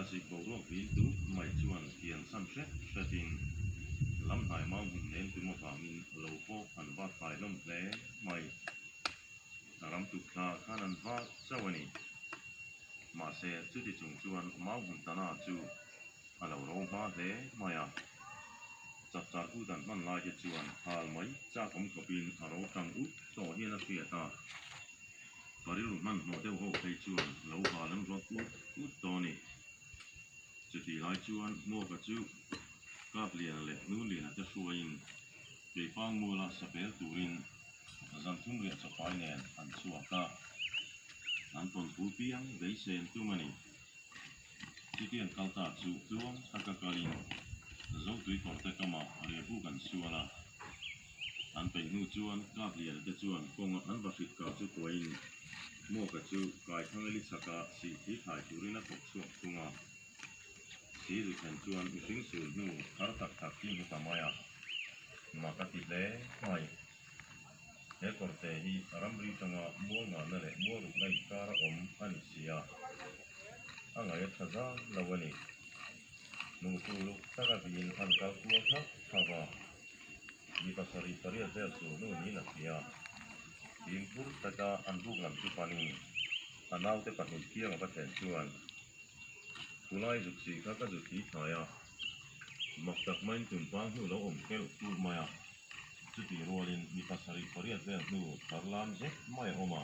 Thlasik boruak vin tu mai chuan kian san hret hretin lam hnai mau hmun nem tum avangin lo pawh an va thlai hlawm hle mai. Ram tuk thla khan an va chauh a ni. Mahse, chuti chung chuan mau hmun tana chu a lo ro hma hle mai a. Chapchar kut an hman lai te chuan hal mai chak awm khawpin a ro tang ut tawh hian a hriat a. Ka rilru hmanhmawh deuh ho phei chuan lo hal an rawt ut ut tawh a ni. Chutih lai chuan Hmuaka chu Kapliana leh Hnunliana te hruaiin Keipang muala sapel turin zan thum riah chawpai nen an chhuak a, an tawnpu piang beisei an tum a ni. Chutiang kal ta chu tluang taka kalin Zotui kawrte kamah riahbuk an sual a. An peih hnu chuan Kapliana te chuan kawnga an va hrit kah chu kuahin Hmuaka chu Kaithangeli chhaka sih thi thlai turin a thawk chhuak thung a. Si zu thlen chuan mihring sul hnu thar tak tak hi hmu ta mai a, mak a ti hle mai. He kawrte hi ramri tanga mual ngahna leh mual rukna inkar a awm a ni si a, a ngaih a tha zan lo a ni. Hmuh chu luk taka viin an kal kual thak thak a, mi pasarih pariat vel sul hnu niin a hria. Fimkhur taka an buk lam chu panin a naute pahnih kiang a va thlen chuan, Khulai zuk si kha ka zut hi thlai a, mak tak maiin tumpang hnu lo awm kelh tur mai a, chutih rualin mi pasarih pariat vel hnu thar lam zet mai a awm a.